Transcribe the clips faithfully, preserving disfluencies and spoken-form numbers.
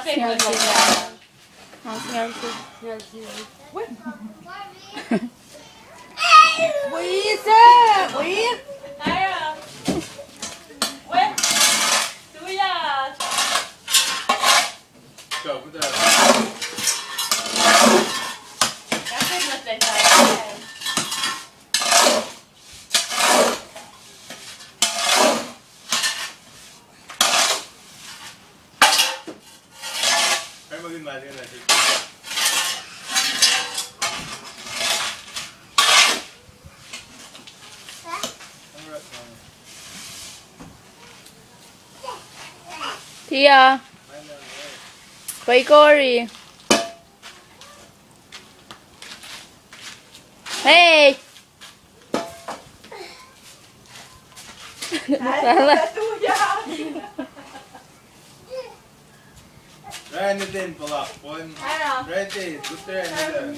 Singel sisi. Singel sisi. Wi se, wi. Tia. Pwacye Corey. Hey. Rani ten palak pon. Rani ten, gusto Rani ten.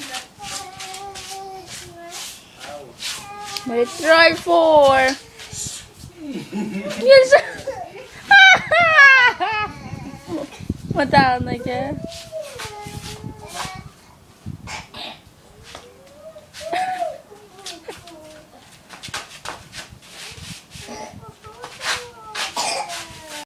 Au. May try for. Yes. Mata na ke.